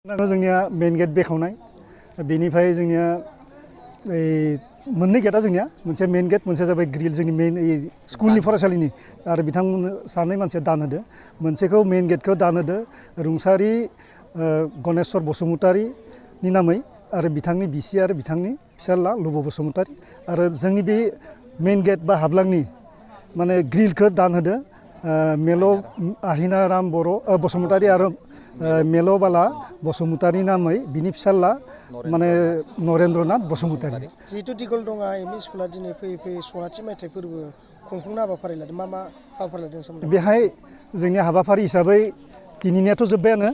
जोंनिया मेन गेट बेखावनाय बेनिफ्राय जोंनिया मोननै गेटआ जोंनिया मोनसे मेन गेट मोनसे जाबाय ग्रिल जोंनि मेन स्कुलनि फरायसालिनि आरो बिथांमोननो सानै मानसिया दान होदो मोनसेखौ मेन गेटखौ दान होदो रुंसारि गणेश्वर बसुमतारीनि नामै आरो बिथांनि बिसि आरो बिथांनि फिसाला लुब बसुमतारी आरो जोंनि बे मेन गेट बा हाबलांनि माने ग्रिलखौ दान होदो मेल' আহিनाराम बर' बसुमतारी आरो मेल' बाला बसुमतारी नामै बिनि फिसाला माने नरेन्द्रनाथ बसुमतारी जिहेतु दिगलदंगा एमइ स्कुला दिनै फैयै फैयै सनाथि मायथाइ फोरबो खुंफुंनो हाबाफारि लादों मा हाबाफारि लादों बेहाय जोंनि हाबाफारि हिसाबै दिनैनियाथ' जोब्बायानो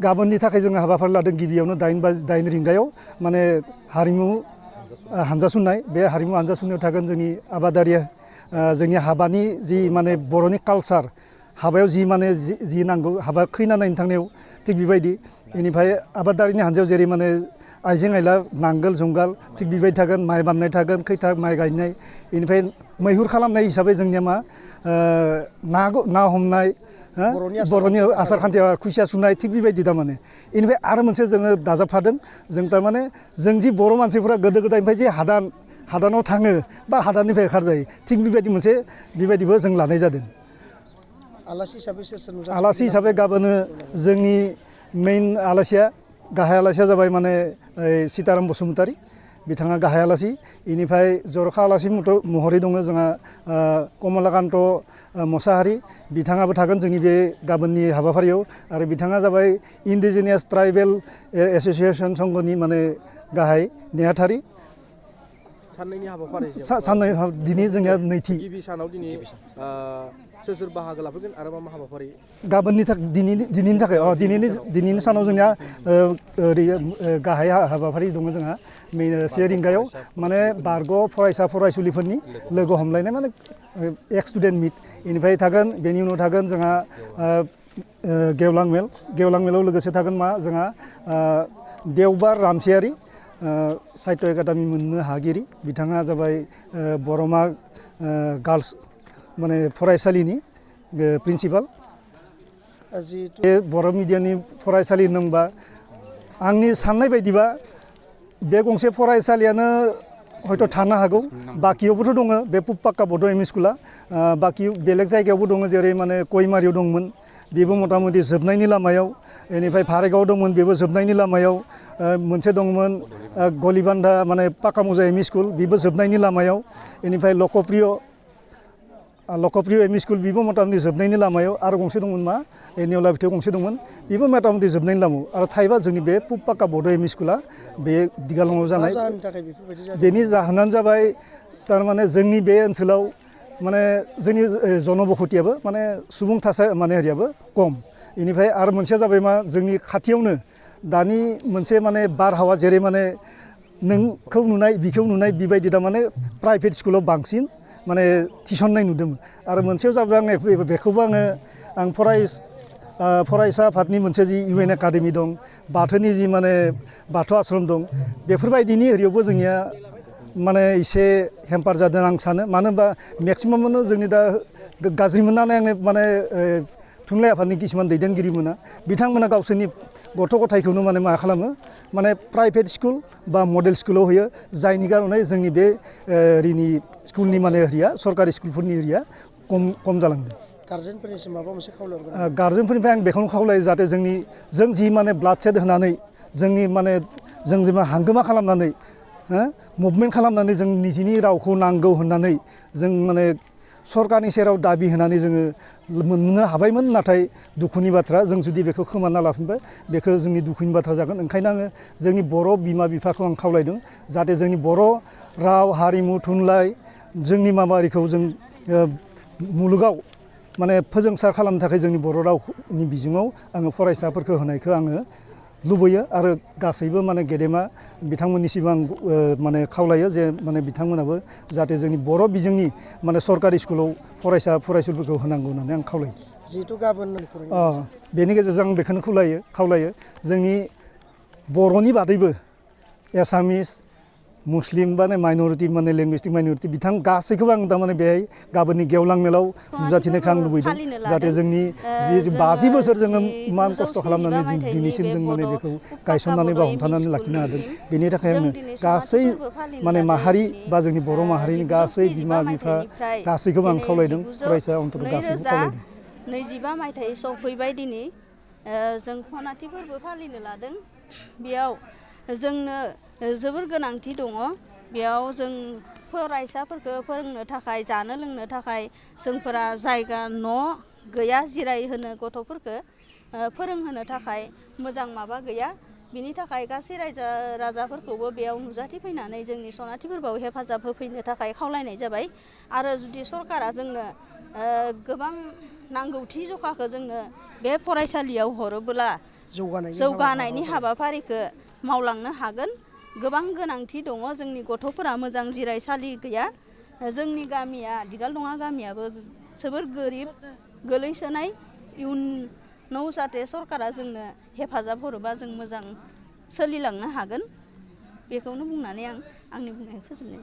गाबोननि थाखाय जोङो हाबाफारि लादों गिबियावनो 9 रिंगायाव माने हारिमु हानजा सुननाय बे हारिमु हानजा सुननायाव थागोन जोंनि आबादारि जोंनि हाबानि जि माने बर'नि कालचार हाबायाव जि माने जि नांगौ हाबा खैना नायनो थांनायाव थिग बेबायदि बेनिफ्राय आबादारिनि हानजायाव जेरै माने आइजें आइला नांगोल जुंगाल थिग बेबायदि थागोन माइ बान्नाय थागोन खैथा माइ गायनाय बेनिफ्राय मैहुर खालामनाय हिसाबै जोंनिया मा ना हमनाय बर'नि आसार खान्थियाव खुसिया सुनाय थिग बेबायदि थारमाने बेनिफ्राय आरो मोनसे जोङो दाजाबफादों जों थारमाने जों जि बर' मानसिफोरा गोदो गोदायनिफ्राय जे हादानाव थाङो बा हादाननिफ्राय ओंखारजायो थिग बेबायदि मोनसे बेबायदिबो जों लानाय जादों आलासि हिसाबै गाबोनो जोंनि मेइन आलासिया गाहाय आलासिया जाबाय माने सीताराम बसुमतारी बिथाङा गाहाय आलासि बेनिफ्राय जर'खा आलासि महरै दङ जोंहा कमलाकान्त मसाहारि बिथाङाबो थागोन जोंनि बे गाबोननि हाबाफारियाव आरो बिथाङा जाबाय इन्डिजिनियास ट्राइबेल एस'सिएसन संघनि माने गाहाय नेहाथारि साननैनि हाबाफारि दिनै जोंनिया नैथि गिबि सानाव दिनै सोर बाहागो लाफैगोन आरो मा हाबाफारि गाबोननि थाखाय दिनैनि थाखाय दिनैनि सानाव जोंनिया गाहाय हाबाफारि दङ जोंहा 1 रिंगायाव माने बारग' फरायसा फरायसुलिफोरनि लोगो हमलायनाय माने एक स्टुडेन्ट मिट बेनिफ्राय थागोन बेनि उनाव थागोन जोंहा गेवलां मेलाव लोगोसे थागोन मा जोंहा देवबार रामसियारि साहित्य एकाडेमि मोननो हागिरि बिथाङा जाबाय बर'मा गार्लस माने फरायसालिनि प्रिन्सिपाल बे बर' मिडियामनि फरायसालि होनबा आंनि साननाय बायदिबा बे गंसे फरायसालियानो हयथ' थानो हागौ बाकियावबोथ' दङ बे पुप्पाक्का बड' एमइ स्कुला बाकि बेलेग जायगायावबो दङ जेरै माने कयमारियाव दंमोन बेबो मथा मथि जोबनायनि लामायाव बेनिफ्राय भारेगाव दंमोन बेबो जोबनायनि लामायाव मोनसे दंमोन गलिबान्धा माने पाकामुजा एमइ स्कुल बेबो जोबनायनि लामायाव बेनिफ्राय लकप्रिय एमइ स्कुल बेबो मथा मथि जोबनायनि लामायाव आरो गंसे दंमोन मा नेवला भिथायाव गंसे दंमोन बेबो मथा मथि जोबनायनि लामायाव आरो थाइबा जोंनि बे पुप्पाक्का बड' एमइ स्कुला बे दिगालङाव जानाय बेनि जाहोनानो जाबाय थारमाने जोंनि बे ओनसोलाव माने जोंनि जनबसतियाबो माने सुबुं मानेरियाबो खम बेनिफ्राय आरो मोनसेया जाबाय मा जोंनि खाथियावनो दानि मोनसे माने बारहावा जेरै माने नोंखौ नुनाय बिखौ नुनाय बेबायदि थारमाने प्राइभेट स्कुलाव बांसिन माने थिसननाय नुदोंमोन आरो मोनसेयाव जाबाय आं बेखौबो आं फरायसा आफादनि मोनसे जि UN एकाडेमि दं बाथौनि जि माने बाथौ आश्रम दं बेफोरबायदिनि एरियायावबो जोंनिया माने एसे हेम्पार जादों आं सानो मानो होनबा मेक्सिमामानो जोंनि दा गाज्रि मोननानै आंनो माने थुनलाइ आफादनि किसुमान दैदेनगिरि मोना बिथांमोना गावसोरनि गथ' गथायखौनो माने मा खालामो माने प्राइभेट स्कुल बा मडेल स्कुलाव होयो जायनि कारणे जोंनि बे रिनि स्कुलनि माने एरिया सरकारि स्कुलफोरनि एरिया खम जालांदों गार्जेनफोरनिसिम माबा मोनसे खावलायहरगोन गार्जेनफोरनिफ्राय आं बेखौनो खावलायो जाहाथे जों जि माने ब्लाड सेड होनानै जोंनि माने जों जेनेबा हांगोमा खालामनानै मुभमेन्ट खालामनानै जों निजिनि रावखौ नांगौ होननानै जों माने सरकारनि सेराव दाबि होनानै जोङो मोननो हाबायमोन नाथाय दुखुनि बाथ्रा जों जुदि बेखौ खोमाना लाफिनबाय बेखौ जोंनि दुखुनि बाथ्रा जागोन ओंखायनो आङो जोंनि बर' बिमा बिफाखौ आं खावलायदों जाहाथे जोंनि बर' राव हारिमु थुनलाइ जोंनि माबारिखौ जों मुलुगाव माने फोजोंसार खालामनो थाखाय जोंनि बर' रावनि बिजोङाव आङो फरायसाफोरखौ होनायखौ आङो लुबैयो आरो गासैबो माने गेदेमा बिथांमोननिसिम आं माने खावलायो जे माने बिथांमोनाबो जाहाथे जोंनि बर' बिजोंनि माने सरकारि स्कुलाव फरायसुलिफोरखौ होनांगौ होननानै आं खावलायो जिहेतु गाबोन बेनि गेजेरजों आं बेखौनो खावलायो जोंनि बर'नि बादैबो एसामिस मुस्लिम बा माइन'रिटि माने लेंगुइस्टिक माइन'रिटि बिथां गासैखौबो आं थारमाने बेहाय गाबोननि गेवलां मेलाव नुजाथिनायखौ आं लुबैदों जाहाथे जोंनि जि 50 बोसोर जोङो मान खस्थ' खालामनानै जों दिनैसिम जों माने बेखौ गायसननानै बा हमथानानै लाखिनो हादों बेनि थाखाय आङो गासै माने माहारि बा जोंनि बर' माहारिनि गासै बिमा बिफा गासैखौबो आं खावलायदों फरायसा अन्तत गासैखौबो खावलायदों 25 मायथाइ सफैबाय दिनै जों खनाथि फोरबो फालिनो लादों बेयाव जोंनो जोबोर गोनांथि दङ बेयाव जों फरायसाफोरखौ फोरोंनो थाखाय जानो लोंनो थाखाय जोंफोरा जायगा न' गैया जिरायहोनो गथ'फोरखौ फोरोंहोनो थाखाय मोजां माबा गैया बिनि थाखाय गासै रायजो राजाफोरखौबो बेयाव नुजाथिफैनानै जोंनि सनाथि फोरबोआव हेफाजाब होफैनो थाखाय खावलायनाय जाबाय आरो जुदि सरकारा जोंनो गोबां नांगौथि जखाखौ जोंनो बे फरायसालियाव हरोब्ला जौगानायनि हाबाफारिखौ मावलांनो हागोन गोबां गोनांथि दङ जोंनि गथ'फोरा मोजां जिरायसालि गैया जोंनि गामिया दिगालदङा गामियाबो जोबोर गोरिब गोलैसोनाय इयुनाव जाहाथे सरकारा जोंनो हेफाजाब हरोबा जों मोजां सोलिलांनो हागोन बेखौनो बुंनानै आं आंनि बुंनायखौ फोजोबनाय